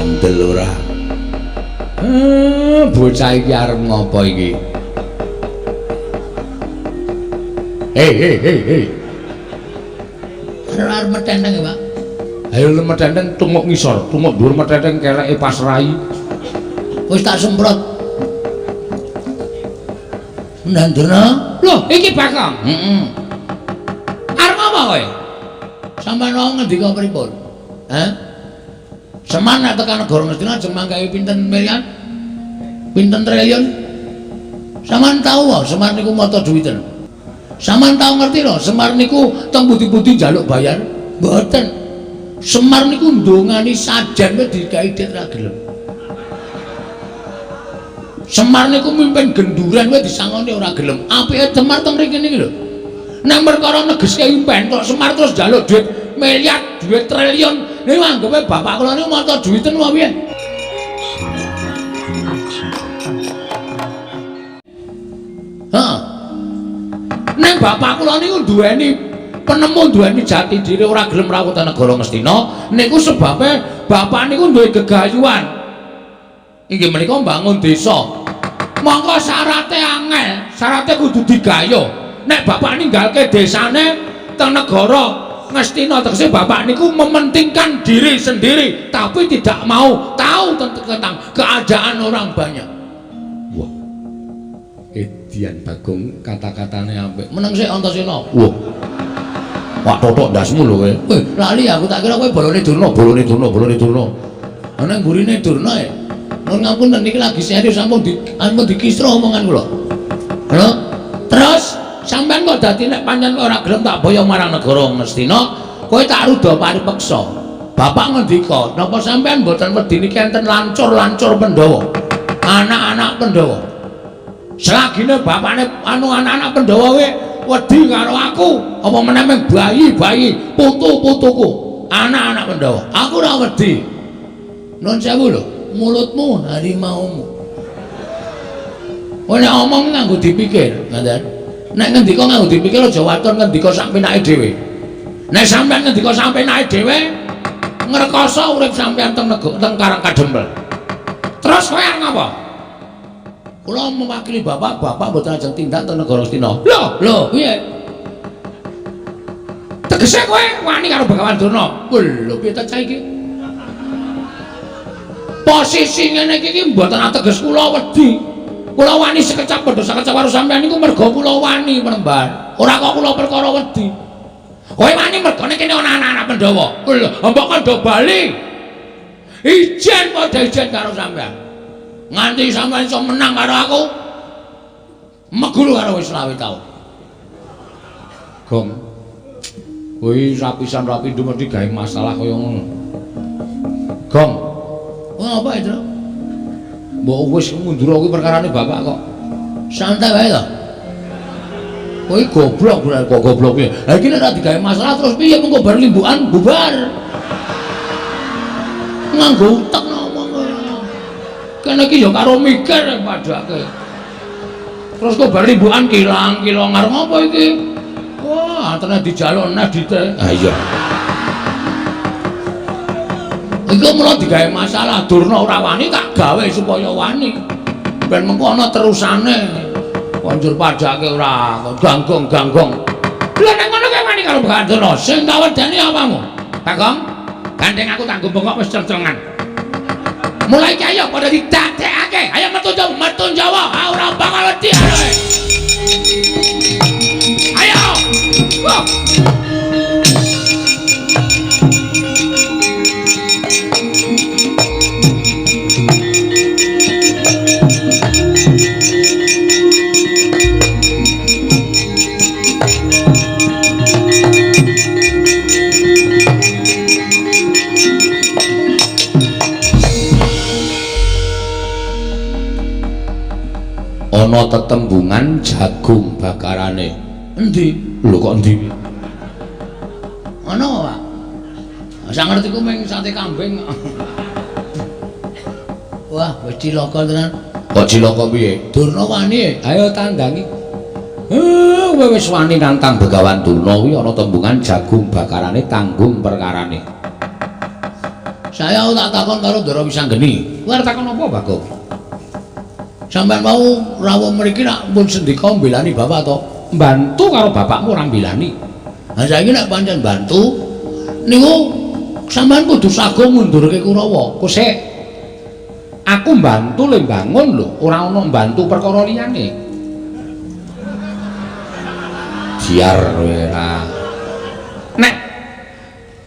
Kandel ora. Bocah iki arep ngopo iki? Hei hei hei hei. Arep metenteng ya, Pak. Ayo metenteng tumuk ngisor, tumuk dhuwur metenteng keleke pas rai. Wis tak semprot. Ndang Durna. Loh, iki Bagong. Heeh. Arep apa kowe? Sampeyan wau ngendika pripun? Hah? Semar nek tekan negara Ngastina ajeng manggahe pinten miliar? Pinten triliun? Sampeyan tau wae Semar niku mata duwiten. Sampeyan tau ngerti lho, Semar niku teng pundi-pundi njaluk bayar? Mboten. Semar niku ndongani sajen wis dikai dhit ra gelem. Semar niku mimpin genduren wis disangoni ora gelem. Apike Semar teng mriki niki lho. Nek perkara negeske impen kok Semar terus njaluk dhuwit miliar, dhuwit triliun. Niku anggepe bapak kula niku mata duwiten apa piye? Heeh. Nek bapak kula niku duweni penemu, duweni jati diri ora gelem rawuh teng negara Ngastina, niku sebabe bapak niku duwe gegayuhan. Inggih menika mbangun desa. Mongko syarate angel, syarate kudu digayuh. Nek bapak ninggalke desane teng negara Ngastina, tegese bapak niku mementingkan diri sendiri tapi tidak mau tahu tentang keadaan orang banyak. Wah. Edian Bagong kata-katane apik. Meneng sik Antasena. Wah. Wah totok ndasmu lho kowe. Weh, lali aku tak kira kowe bolone Durna, bolone Durna, bolone Durna. Ana mburine Durna e. Nuwun ngapunten niki lagi serius sampun di ampun dikisro omongan kula. Lho, terus sampean kok dadi nek pancen ora gelem tak boyong marang negara Ngastina, kowe tak ruda paripeksa. Bapak ngendika, napa sampean mboten wedi niki enten lancur-lancur Pandhawa? Anak-anak Pandhawa. Selagine bapakne anu anak-anak Pandhawa kowe wedi karo aku, apa meneh mung bayi-bayi, putu-putuku, anak-anak Pandhawa. Aku ora wedi. Nuwun sewu lho, mulutmu harimaumu. Kowe nek omong nganggo dipikir, ngoten. Nek ngendika nganggo dipikir aja waton ngendika sak penake dhewe. Nek sampean ngendika sak penake dhewe, ngrekoso urip sampean teng teng Karang Kadempel. Terus kowe arep ngapa? Kula mewakili bapak, bapak mboten ajeng tindak teng negara Ngastina. Lho, lho, piye? Tegese kowe wani karo Begawan Durna? Lho, piye ta cah iki? Posisi ngene iki iki mboten ateges kula wedi. Kula wani sekecap padha sekecap karo sampean niku mergo kula wani penemban. Ora kok kula perkara wedi. Kowe wani mergone kene ana anak-anak Pandhawa. Lho, mbok kandha bali. Ijen padha ijen karo sampean. Nganti sampean iso menang karo aku, meguru karo wis 20 taun. Gong. Kowe rapisan rapindo mesti gawe masalah kaya ngono. Gong. Wah, apa itu? Mbok wis mundur kuwi perkarane bapak kok. Santai wae to. Kowe goblok kok goblok piye? Lah iki nek ora digawe masalah terus piye mengko bar limbukan bubar. Nganggo utek ngomong kowe. Kene iki ya karo mikir padake. Terus kok bar limbukan kilang-kilong arep ngopo iki? Wah, antene dijaluk neh dite. Ha iya. Iku mula digawe masalah Durna ora wani tak gawe supaya wani. Ben mengko ana terusane. Konjur padake ora ganggong-ganggong. Lha nek ngono kowe wani karo Begawan Durna, sing tak wedeni apamu? Bagong, gandeng aku tak bengok wis cel-celengan. Mulai ki ayo padha didadekake. Ayo metu Jawa, metu Jawa, ora bakal wedi ayo. Ayo. Wah. Ana tetembungan jagung bakarane. Endi? Lho kok endi? Ana apa, Pak? Sak ngertiku mung sate kambing. Wah, wis cilaka tenan. Kok cilaka piye? Durna wani. Ayo tandangi. Kowe wis wani nantang Begawan Durna kuwi ana tembungan jagung bakarane tanggung perkarane. Saya tak takon karo Ndara Wisanggeni. Kowe arep takon apa, Bagong? Sampeyan mau rawuh mriki nak pun sendika mbelani bapak to? Mbantu karo bapakmu ora mbelani. Lah saiki nek pancen bantu niku sampeyan kudu sago ngundurke Kurawa. Kosek. Aku mbantu le mbangun lho, ora ana mbantu perkara liyane. Biar kowe ora. Nek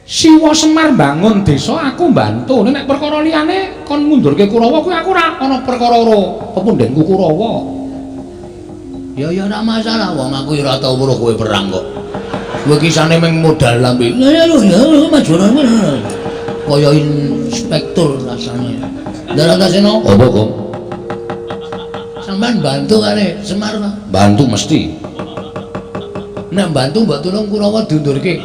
Siwa Semar bangun desa aku mbantu, nek perkara liyane kon ngundurke Kurawa kuwi aku ora ana perkara karo pepundhenku Kurawa. Ya ya ora masalah wong aku ora tau weruh kowe perang kok. Kowe kisane mung modal lambe. Ya ya maju kaya inspektur rasane. Ndara Antasena, apa, Gong? Sampeyan bantu kare Semar ta? Bantu mesti. Nek bantu mbok tulung Kurawa diundurke.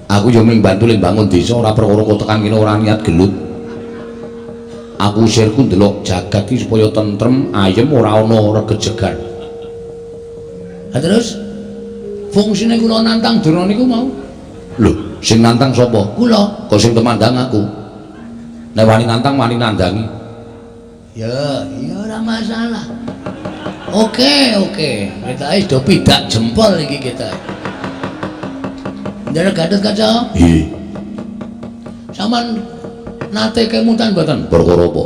Aku yo mung bantu le bangun desa ora perkara kok tekan kene ora niat gelut. Aku usirku ndelok jagat iki supaya tentrem, ayem ora ana regejegan. Ha terus fungsine kula nantang Durna niku mau. Lho, sing nantang sapa? Kula. Kok sing temandang aku. Nek wani nantang wani nandangi. Ya, ya ora masalah. Oke, oke. Kita wis do pidak jempol iki kita. Ndara Gatotkaca? Nggih. Sampeyan nate kemutan mboten? Perkara apa?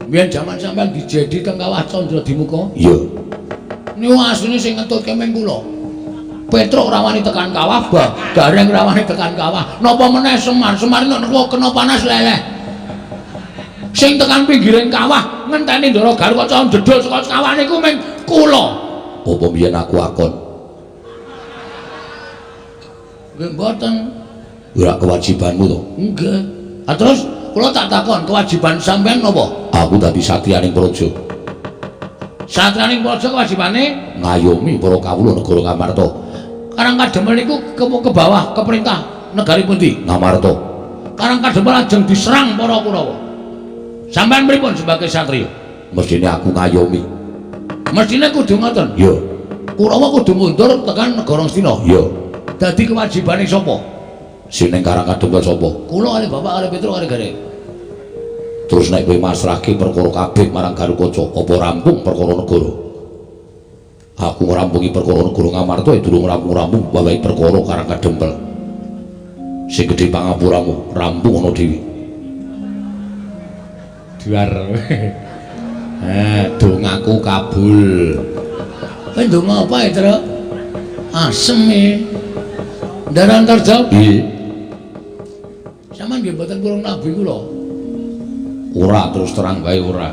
Biyen jaman sampeyan dijedi teng Kawah Candradimuka? Iya. Niku asline sing ngetutke ming kula. Petruk ora wani tekan kawah, Gareng ora wani tekan kawah. Napa meneh Semar? Semar nek kena panas leleh. Sing tekan pinggiring kawah ngenteni Ndara Gatotkaca ndedul saka kawah niku ming kula. Apa biyen aku akon? Nggih mboten. Ora kewajibanmu to? Nggih. Ha terus kula tak takon, kewajiban sampean napa? Aku dadi satriyaning praja. Satriyaning praja kewajibane ngayomi para kawula negara Ngamarta. Karang Kadempel niku ke bawah ke perintah negari pundi? Ngamarta. Karang Kadempel lajeng diserang para Kurawa. Sampean pripun sebagai satriya? Mestine aku ngayomi. Mestine kudu ngoten. Iya. Kurawa kudu mundur tekan negara Ngastina. Iya. Dadi kewajibane sapa? Sing ning Karang Kadempel sapa? Kula kali bapak kali Petruk kali Gareng. Terus nek kowe masrahke perkara kabeh marang Gatotkaca, apa rampung perkara negara? Aku ngrampungi perkara negara Ngamarta ya durung rampung-rampung wawahi perkara Karang Kadempel. Sing gedhe pangapuramu, rampung ana dhewe. Duar. Dongaku kabul. Kowe ndonga apa ya, Truk? Asem e. Ndara Antarja? Nggih. Sampeyan nggih mboten purung nabi kula. Ora, terus terang wae ora.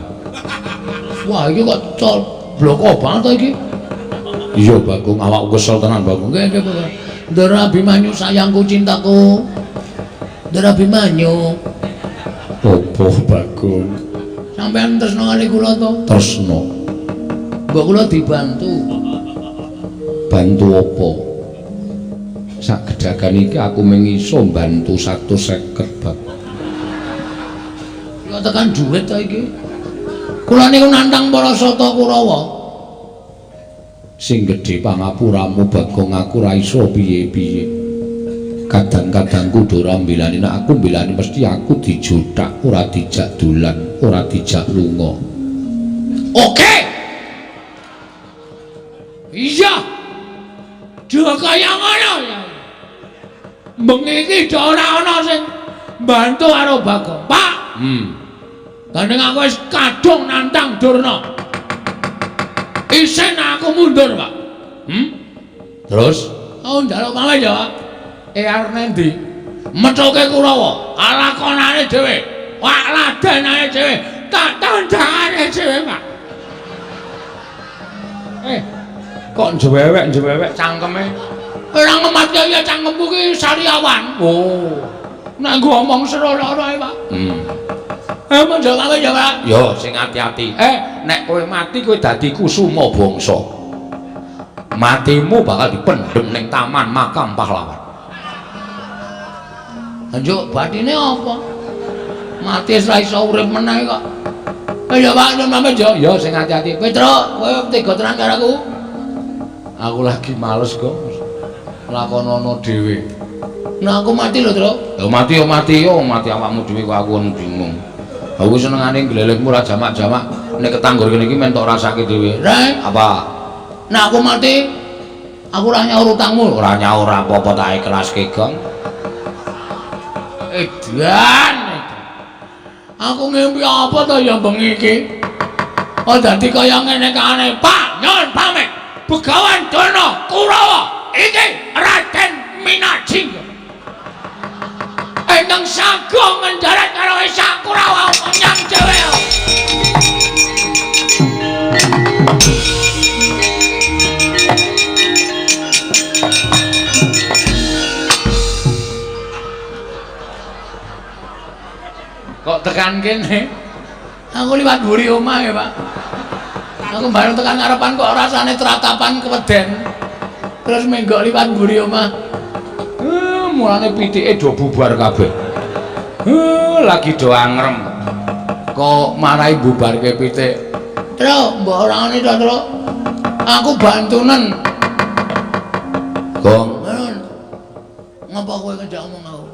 Wah, iki kok col bloko banget to iki. Iya, Bagong, awakku kesel tenan, Bagong. Nggih, nggih, Bagong. Ndara Abimanyu sayangku cintaku. Ndara Abimanyu. Apa, Bagong? Sampeyan tresna kali kula to? Tresna. Mbok kula dibantu. Bantu apa? Sak gedhagan iki aku mung iso mbantu 150, Bagong. Kok tekan duit to iki? Kula niku nantang para sata Kurawa. Sing gedhe pangapuramu, Bagong, aku ora iso piye-piye. Kadang-kadang kudu ora mbelani, nek aku mbelani mesti aku dijothak, ora dijak dolan, ora dijak lunga. Oke. Iya. Dhewe kaya ngono ya. Bengi iki do ora ana sing mbantu karo Bagong. Pak. Gandeng aku wis kadung nantang Durna. Isin aku mundur, Pak. Terus? Aku njaluk pamit ya, Pak. Arep nendi? Methuke Kurawa, lakonane dhewe. Wak ladenane dhewe, tak tandangane dhewe, Pak. Kok njewewek-njewewek cangkeme? Ora ngematke ya cangkemku ki sariawan. Oh. Nek nggo omong seru ora ae, Pak. Monggo pamit ya, Pak. Yo sing ati-ati. Nek kowe mati kowe dadi kusuma bangsa. Matimu bakal dipendhem ning taman makam pahlawan. Njuk batine apa? Mati wis ra iso urip meneh kok. Ya Pak, nyuwun pamit ya. Ya sing ati-ati. Petruk, kowe tega tenan karo aku. Aku lagi males kok. Lakonono dhewe. Nah aku mati lho, Truk. Ya mati ya mati yo, mati awakmu dhewe kok aku bingung. Aku senengane glelekmu ora jamak-jamak, nek ketanggur kene iki men tok rasake dhewe. Reng, apa? Nah aku mati, aku ora nyaur utangmu. Ora nyaur apa-apa tak ikhlaske, Gong. Edan. Aku ngimpi apa to ya bengi iki? Oh dadi kaya ngene kaane. Pak, nyuwun pamit. Begawan Durna Kurawa iki Raden Minajing. Ingkang sagung ngendarat karo Esa Kurawa menyang dhewe. Kok tekan kene? Aku liwat mburi omah ya, Pak. Aku bareng tekan ngarepan kok rasane tratapan keweden. Terus menggok liwat mburi omah. Mulane pitike do bubar kabeh. Lagi do angrem. Kok marai bubarke pitik? Truk, mbok ora ngene to, Truk. Aku bantunen. Gong. Ngapa kowe ngejak omong aku?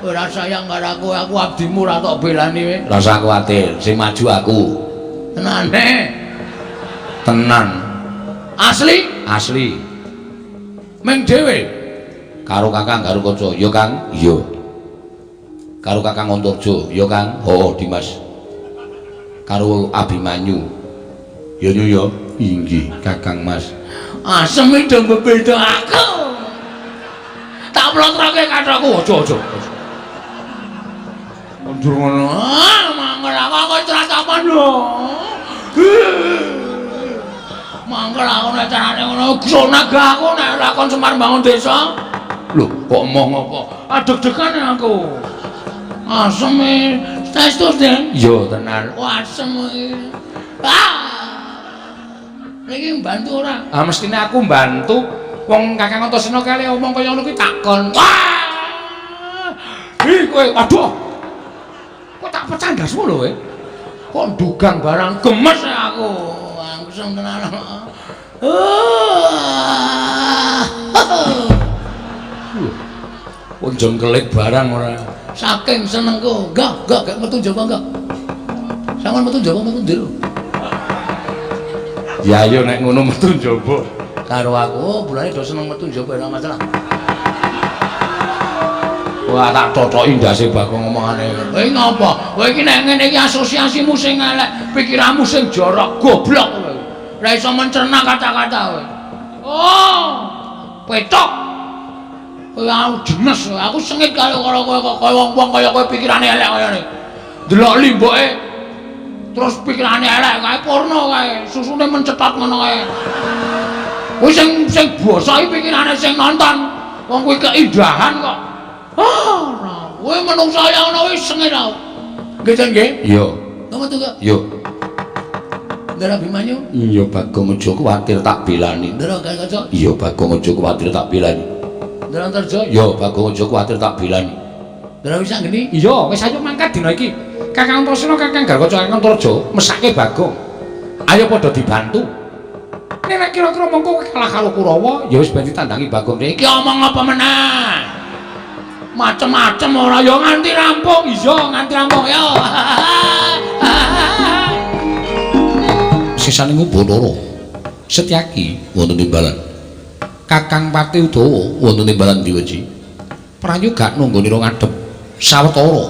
Ora sayang karo aku, aku abdimu ora tok belani kowe. Rasa kuwatir, sing maju aku. Tenane. Tenan. Asli? Asli. Ming dhewe. Karo Kakang Garukaca, ya Kang? Iya. Karo Kakang Antarja, ya Kang? Heeh, Dimas. Karo Abimanyu. Ya nyu ya. Inggih, Kakang Mas. Asem iki do bebeda aku. Tak plotroke kathokku, aja aja. Mundur ngono. Ah, mangkel aku aku tratapan lho. Mangkel aku nek carane ngono, gronaga aku nek lakon Semar bangun desa. Lho, kok emoh ngopo? Adeg-degan aku. Asem e. Tes terus, Den. Iya, tenan. Wah, asem iki. Ah. Niki mbantu ora? Ah, mestine aku mbantu. Wong Kakang Antasena kale omong kaya ngono kuwi takon. Wah. Ih, kowe aduh. Kok tak pecah ndasmu lho kowe. Kok ndugang barang gemes aku. Langsung tenan. Kok jengkelik barang ora. Saking senengku. Enggak metu njaba enggak. Sampeyan metu njaba metu ndi lho. Ya ayo nek ngono metu njaba. Karo aku bulane do seneng metu njaba ora masalah. Wah tak totoki ndase Bagong omongane. Kowe ngopo? Kowe iki nek ngene iki asosiasimu sing elek, pikiranmu sing jorok, goblok kowe. Ora iso mencerna kata-kata kowe. Oh, petok. Kowe aku jenes, aku sengit karo kowe kok kaya wong-wong kaya kowe pikirane elek kaya ngene. Delok limboke terus pikirane elek kae porno kae, susune mencetot ngono kae. Kuwi sing sing basa iki pikirane sing nonton. Wong kuwi keindahan kok. Ah, kowe menungsa ya ngono wis sengit aku. Nggih, Jan nggih? Iya. Metu kok. Iya. Ndara Abimanyu? Iya, Bagong aja kuwatir tak belani. Ndara Garukaca? Iya, Bagong aja kuwatir tak belani. Ndara Antarja? Iya, Bagong aja kuwatir tak belani. Ndara Wisanggeni? Iya, wis ayo mangkat dina iki. Kakang Antasena, Kakang Garukaca, Kakang Antarja mesake Bagong. Ayo padha dibantu. Nek kira-kira mongko kalah karo Kurawa, ya wis ben ditandangi Bagong. Iki omong apa meneh? Macem-macem ora ya nganti rampung. Iya, nganti rampung ya. Sisane Bathara Setyaki wonten timbalan. Kakang Pati Udawa wonten timbalan Diweji. Prayoga nunggonira ngadhep sawetara.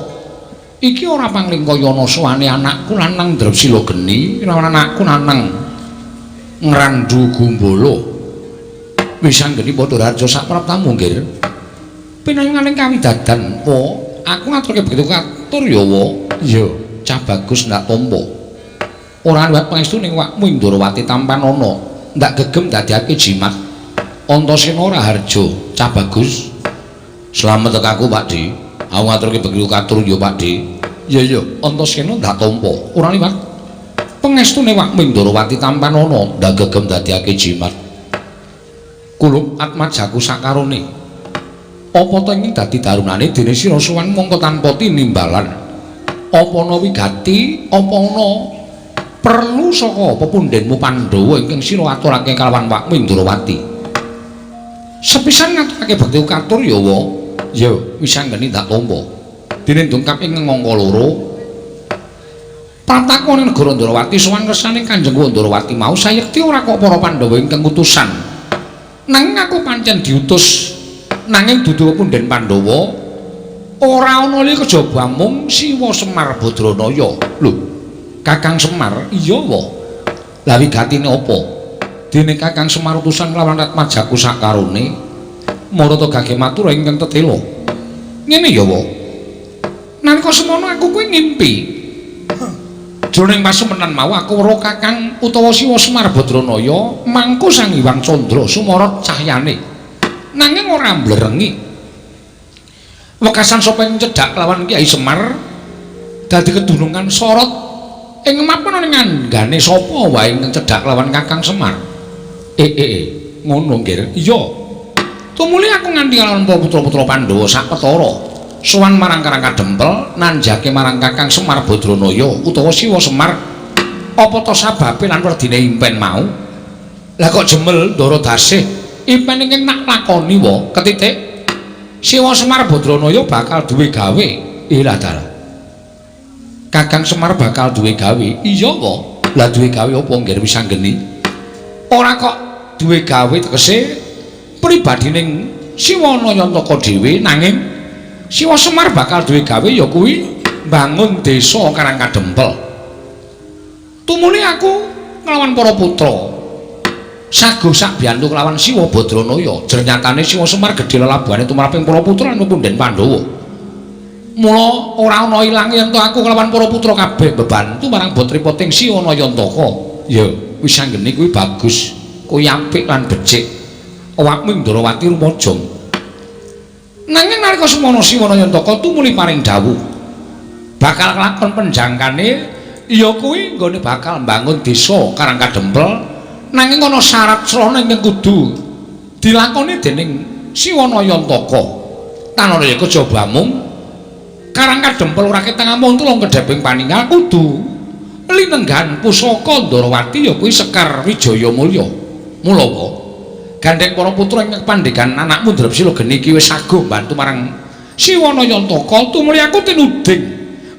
Iki ora panglingkayana sowane anakku lanang Drepsila geni, anakku lanang Ngrandu Gumbala. Wis anggeni padha raja sapraptamu nggir. Pinanganing kawidadan wa, aku ngaturke begitu katur ya wa. Iya, cah bagus ndak tampa. Ora liwat pangestu ning wakmu Indrawati tampanana, ndak gegem dadekake jimat. Antasena Raharja, cah bagus. Slamet aku, Pak Di. Aku ngaturke begitu katur ya, Pak Di. Iya iya, Antasena ndak tampa. Ora liwat pangestune wakmu Indrawati tampanana, ndak gegem dadekake jimat. Kulup atmajaku sakarone. Apa ta ing dadi darunane dene sira sowan mongko tanpa tinimbalan. Apa ana wigati, apa ana perlu saka pepundhenmu Pandhawa ingkang sira aturake kalawan wakmu Indrawati. Sepisan ngaturake bekti katur ya wa. Ya, wis anggene tak tampa. Dene dongkap ing angka 2. Pratakone negara Ndrawati sowan kersane Kanjeng Ndrawati mau sayekti ora kok para Pandhawa ingkang utusan. Nanging aku pancen diutus nanging dudu punden Pandhawa ora ana li kejaba mung Siwa Semar Badranaya. Lho, Kakang Semar iya wa. Lah wigatine apa? Dene Kakang Semar utusan lawan Ratmajaku sakarone marata gage matur ingkang tetela. Ngene ya wa. Nalika semono aku kuwi ngimpi. Jroning pasumenan mau aku weruh Kakang utawa Siwa Semar Badranaya mangku Sang Hyang Candra sumorot cahyane. Nanging ora mblerengi. Wekasan sapa ing cedhak lawan Kyai Semar dadi kedunungan sorot ing mapan ning anggane sapa wae ing cedhak lawan Kakang Semar. Ngono nggih. Iya. Tumuli aku nganti lawan putra-putra Pandhawa sakpetara. Sowan marang Karang Kadempel nanjake marang Kakang Semar Badranaya utawa Siwa Semar apa to sababe lan werdine impen mau. Lah kok jemel Ndara Dasih impen ingkang nak lakoni wa ketitik Siwa Semar Badranaya bakal duwe gawe. Ilah dalah. Kakang Semar bakal duwe gawe. Iya wa. Lah duwe gawe apa nggih wis anggeni? Ora kok duwe gawe tegese pribadining Siwa Nayantaka dhewe nanging Siwa Semar bakal duwe gawe ya kuwi mbangun desa Karang Kadempel. Tumuli aku nglawan para putra. Sago sak biyantu kelawan Siwa Badranaya. Jernyatane Siwa Semar gedhe lelabuhane tumraping para putra lan punden Pandhawa. Mula ora ana ilange yen to aku kelawan para putra kabeh bebantu marang botripoting Siwa Nayantaka. Ya wis anggene kuwi bagus, kuwi apik lan becik. Awakmu Ndrawati rumajang. Nanging nalika semono Siwa Nayantaka tumuli paring dawuh bakal kelakon penjangkane ya kuwi nggone bakal mbangun desa Karang Kadempel nanging ana syarat srana ingkang kudu dilakoni dening Siwa Nayantaka. Tanana ya kejaba mung Karang Kadempel ora ketang amung tulung kedheping paningal kudu linenggan pusaka Ndrawati ya kuwi Sekar Wijaya Mulya. Mula gandeng para putra ing pandhegan anakmu Drepsila geni iki wis saguh mbantu marang Siwa Nayantaka tumuli aku tinuding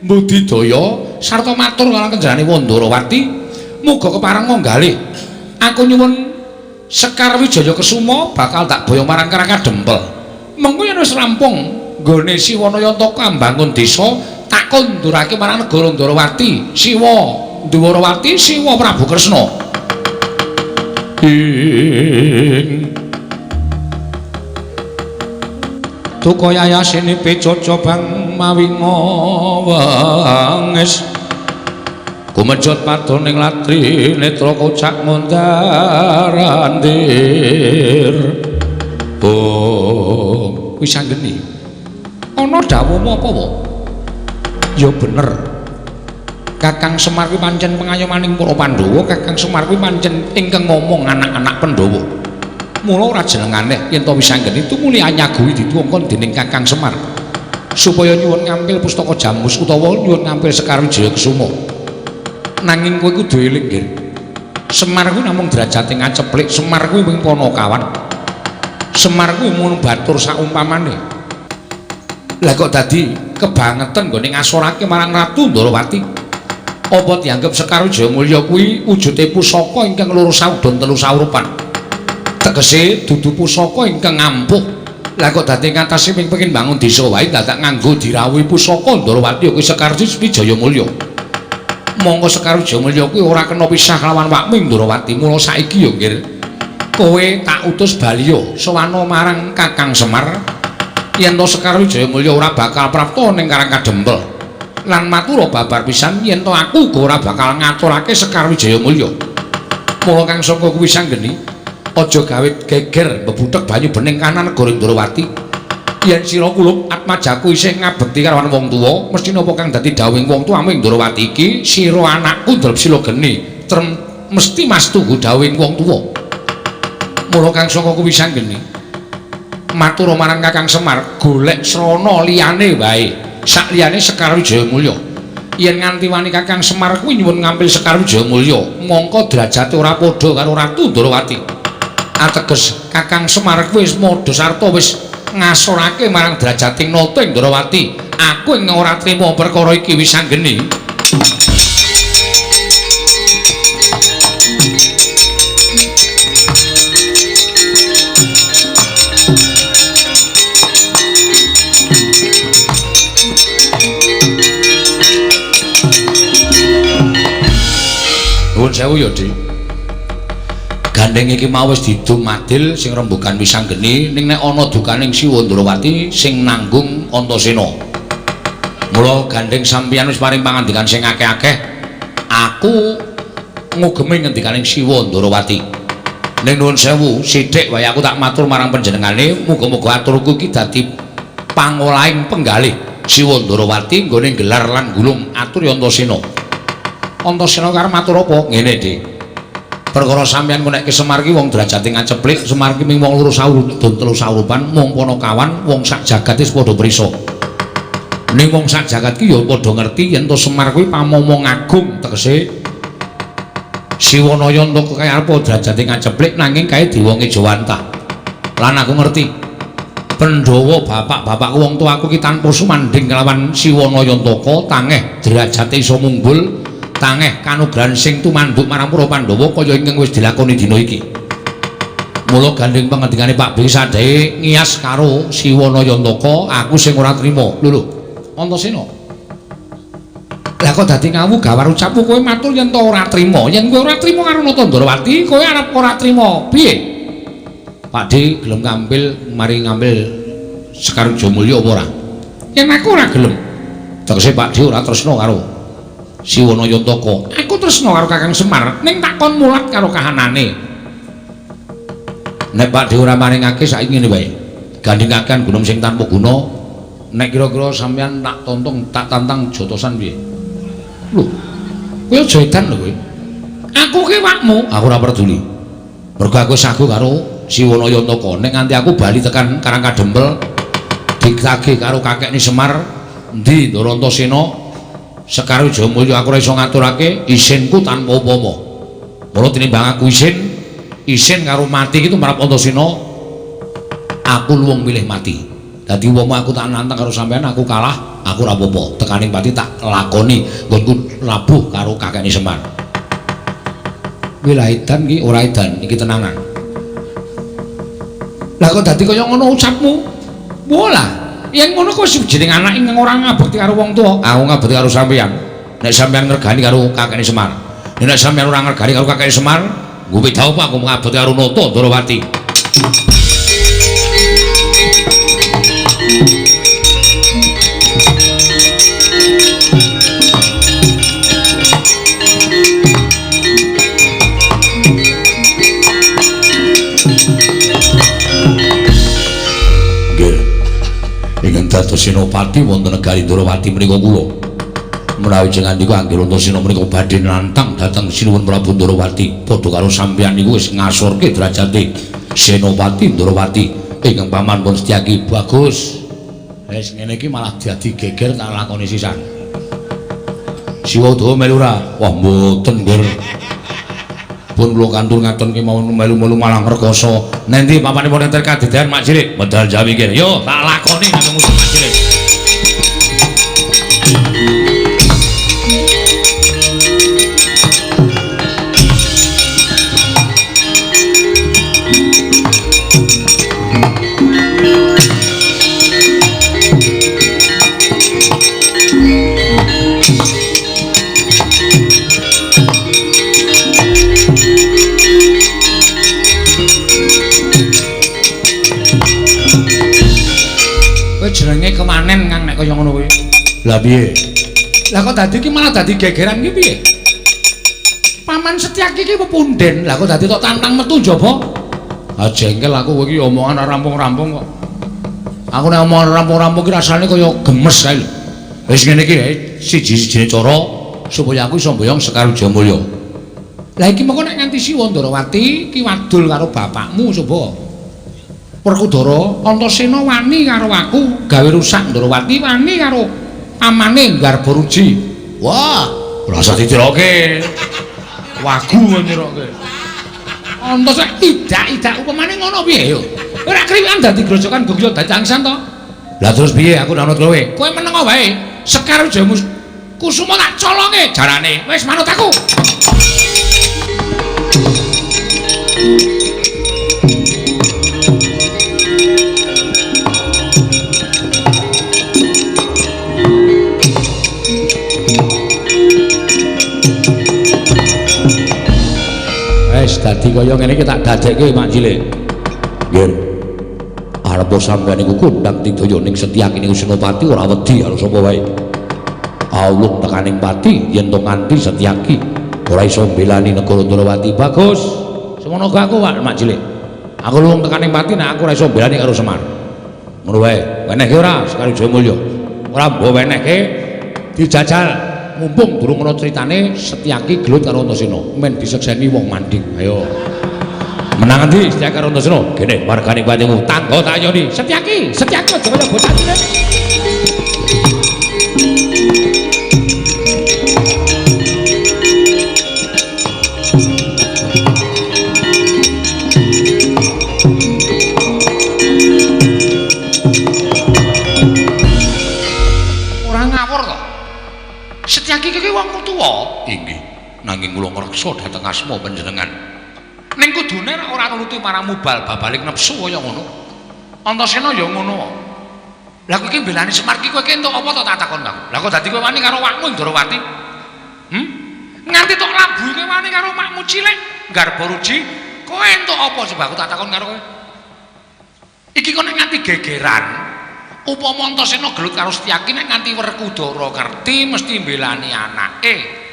mbudidaya sarta matur marang kenjarane Wandrawati muga kepareng monggalih aku nyuwun Sekar Wijaya Kesuma bakal tak boyong marang Karang Kadempel. Mengko yen wis rampung nggone Siwa Nayantaka mbangun desa tak kondurake marang negara Ndrawati Siwa Ndwarawati Siwa Prabu Kresna. Ing Tuka yayasine pecoco bang mawi ngawangis kumejot padoning latri netra kocak mundarandir. Oh, wis anggeni ana dawuhmu apa wa? Ya bener. Kakang Semar kuwi pancen pengayomaning para Pandhawa, Kakang Semar kuwi pancen ingkang ngomong anak-anak Pandhawa. Mula ora jeneng aneh yen to wis anggene tumuli anyaguhi dituwongkon dening Kakang Semar supaya nyuwun ngampil pustaka Jamus utawa nyuwun ngampil Sekar Wijaya Kesuma. Nanging kowe kudu eling nggih. Semar kuwi namung derajate ngaceplik, Semar kuwi wing panakawan. Semar kuwi mung batur saumpamane. Lah kok dadi kebangetan nggone ngasorake marang Ratu Ndrawati? Apa dianggep Sekar Wijaya Mulya kuwi wujude pusaka ingkang loro saudon telu saurupan? Tegese dudu pusaka ingkang ampuh. Lah kok dadi ngatasi ping pengin bangun desa wae dadak nganggo dirawuhi pusaka Ndrawati kuwi Sekar Wijaya Mulya. Monggo Sekar Wijaya Mulya kuwi ora kena pisah lawan wakmu Ndrawati. Mula saiki ya nggih kowe tak utus baliya sowana marang Kakang Semar yen to Sekar Wijaya Mulya ora bakal prapta ning Karang Kadempel. Lan matura babar pisan yen to aku uga ora bakal ngaturake Sekar Wijaya Mulya. Mula kang saka kuwi sanggeni aja gawe geger mbebuthek banyu bening kanan negara Ndrawati. Yen sira kulup atmajaku isih ngabekti karo wong tuwa, mesti napa kang dadi dawuhing wong tuwa Ndrawati iki sira anakku Drepsila geni trem mesti mastunggu dawuhing wong tuwa. Mula kang saka kuwi sanggeni matura marang Kakang Semar golek srana liyane wae. Sakliyane Sekar Wijaya Mulya. Yen nganti wani Kakang Semar kuwi nyuwun ngampil Sekar Wijaya Mulya, mongko derajate ora padha karo Ratu Ndrawati. Ateges Kakang Semar kuwi wis madha sarta wis ngasorake marang derajating Nata ing Ndrawati. Aku ing ora trima perkara iki Wisanggeni. Nuwun sewu ya, Dik. Gandeng iki mau wis didum adil sing rembugan Wisanggeni, ning nek ana dukaning Siwa Ndrawati sing nanggung Antasena. Mula gandeng sampeyan wis paring pangandikan sing akeh-akeh, aku ngugemi ngendikaning Siwa Ndrawati. Ning nuwun sewu, sithik wae aku tak matur marang panjenengane, muga-muga aturku iki dadi pangolahing penggalih Siwa Ndrawati nggone gelar lan gulung atur Antasena. Antasena karep matur apa? Ngene, Dik. Perkara sampeyan ku nek Semar ki wong derajate ngaceplik, Semar ki ming wong loro sawur don telu sawurupan, mung Panakawan wong sak jagat wis padha prisa. Ning wong sak jagat ki ya padha ngerti yen to Semar kuwi pamomong agung, tegese Siwanaya entuk kaya apa derajate ngaceplik nanging kae diwonge Jawantah. Lan aku ngerti Pandhawa bapak-bapakku wong tuaku ki tanpa sumandhing kelawan Siwanaya Antaka tangeh derajate iso munggul, tangeh kanugrahan sing tumanduk marang para Pandhawa kaya ingkang wis dilakoni dina iki. Mula gandeng pangendikane Pak B sadhae ngiyas karo Siwanaya Antaka, aku sing ora trima. Lho lho, Antasena. Lah kok dadi ngawu gawar ucapmu kowe matur yen to ora trima. Yen kowe ora trima karo Nata Ndrawati, kowe arep ora trima. Piye? Pak D gelem ngambil mari ngambil Sekar Jayamulya apa ora? Yen aku ora gelem. Tegese Pak D ora tresna karo Siwanaya Antaka. Aku tresna karo Kakang Semar, ning tak kon mulat karo kahanane. Nek Pak D ora maringake saiki ngene wae. Gandhengaken gunung sing tanpa guna, nek kira-kira sampeyan tak tontong, tak tantang jotosan piye? Lho, kowe aja edan lho kowe. Aku ki wakmu, aku ora peduli. Mergo aku sagu karo Siwanaya Antaka. Nek nganti aku bali tekan Karang Kadempel ditagih karo kakekne Semar, endi Ndara Antasena? Sekar Jayamulya aku ora iso ngaturake isinku tanpa upama. Mula tinimbang aku isin, isin karo mati iki tumrap Antasena, aku luwung milih mati. Dadi umpama aku tak nantang karo sampean aku kalah, aku ora apa-apa. Tekaning pati tak lakoni nggonku labuh karo kakekne Semar. Kuwi lah edan iki ora edan, iki tenanan. Lah kok dadi kaya ngono ucapmu? Walah, yen ngono kok jeneng anak ingkang ora ngabekti karo wong tuwa. Aku ngabekti karo sampeyan. Nek sampeyan ngregani karo kakekne Semar. Nek sampeyan ora ngregani karo kakekne Semar, nggo beda apa aku ngabekti karo Nata Ndrawati. Dados Senopati wonten negari Ndrawati menika kula. Menawi jenengan niku anggere Antasena menika badhe nantang dhateng Sinuwun Prabu Ndrawati, padha karo sampeyan niku wis ngasorke derajate Senopati Ndrawati ingkang paman pun Setyaki. Bagus. Wis ngene iki malah dadi geger tak lakoni sisan. Siwa Udawa melu ora? Wah mboten, Nggih. Pun kula kantur ngaten ki mawon melu-melu malah ngrekoso. Nendi papanipun enter kadedan Mak Cilik? Medal Jawi kene. Yo tak lakoni karo musuh Mak Cilik. Jenenge kemanen Kang nek kaya ngono kuwi. Lah piye? Lah kok dadi iki malah dadi gegeran iki piye? Paman Setyaki iki pepunden. Lah kok dadi tok tantang metu njaba? Ah jengkel aku kowe iki omongan ora rampung-rampung kok. Aku nek omongan rampung-rampung iki rasane kaya gemes kae lho. Wis ngene iki siji-sijine cara supaya aku iso mboyong Sekar Jayamulya. Lah iki mengko nek nganti Siwa Ndrawati ki wadul karo bapakmu coba. Werkudara Antasena wani karo aku gawe rusak Ndrawati wani karo pamane Garbaruji. Wah, ora usah ditiroke. Wagu niroke. Antasena tidak-tidak upamane ngono piye yo? Ora kriwikan dadi grojokan gong yo dadi tangisan to. Lah terus piye aku nanut kowe? Kowe meneng wae. Sekar Wijaya Kusuma tak colonge jarane. Wis manut aku. Wis dadi kaya ngene iki tak dadekke Mak Cilik. Nggih. Arep sampeyan niku kondang tidaya ning Setyaki niku Senopati ora wedi karo sapa wae. Awuh tekaning pati yen to nganti Setyaki ora iso mbelani negara Ndrawati. Bagus. Semono aku Pak Mak Cilik. Aku luwung tekaning pati nek aku ora iso mbelani karo Semar. Ngono wae. Wenehke ora Sekar Wijaya Mulya? Ora mbok wenehke dijajal. Mumpung durung ana critane Setyaki gelut karo Antasena, men disekseni wong manding. Ayo. Menang endi Setyaki karo Antasena? Gene wargane patimu tangga tak yoni. Setyaki, Setyaki aja kaya bocah cilik. Ora ngawur to. Setyaki iki wong tuwa. Inggih, nanging kula ngreksa dhateng asma panjenengan. Ning kudune ora nuruti marang mubal babalik nepsu kaya ngono. Antasena ya ngono. Lah kowe iki mbelani Semar ki kowe iki entuk apa to tak takon aku. Lah kok dadi kowe wani karo wakmu Ndrawati? Nganti tok labuhi kowe wani karo makmu cilik Garba Ruji, kowe entuk apa coba aku tak takon karo kowe. Iki kok nek nganti gegeran, upama Antasena gelut karo Setyaki nek nganti Werkudara ngerti mesti mbelani anake.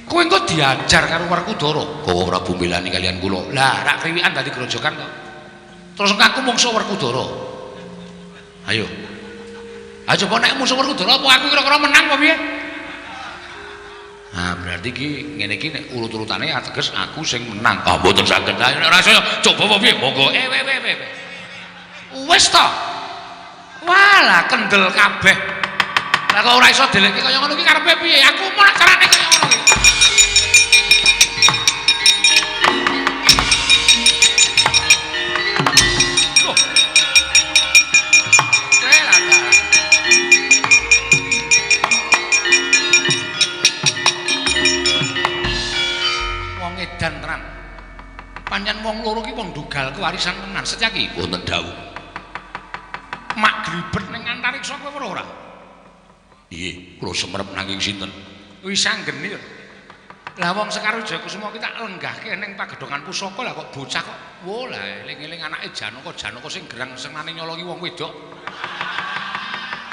Kowe engko diajar karo Werkudara. Kowe Prabu mbelani kalian kula. Lah rak kriwikan dadi grojokan to. Terus aku mungsuh Werkudara. Ayo. Ha coba nek musuh Werkudara apa aku kira-kira menang apa piye? Nah, berarti iki ngene iki nek urut-urutane ateges aku sing menang. Ah mboten saged. Lah nek ora iso coba apa piye? Monggo. Wis to. Walah kendel kabeh. Lah kok ora iso delekke kaya ngono iki karepe piye? Aku mau carane kaya ngono iki. Loh. Lah ta. Wong edan tenan. Pancen wong loro ki wong dugal kewarisan tenan. Setyaki wonten dawuh. Mak glibet ning antariksa kowe weruh ora? Nggih, kula semerep nanging sinten? Wis anggene ya. Lah wong Sekar Wijaya Kusuma ki tak lenggahke ning pagedhongan pusaka lah kok bocah kok. Wo lah eling-eling anake Janaka, Janaka sing gerang senengane nyolongi wong wedok.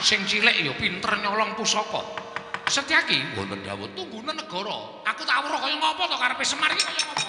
Sing cilik ya pinter nyolong pusaka. Setyaki wonten dawuh tunggune negara. Aku tak weruh kaya ngopo to karepe Semar iki kaya ngopo.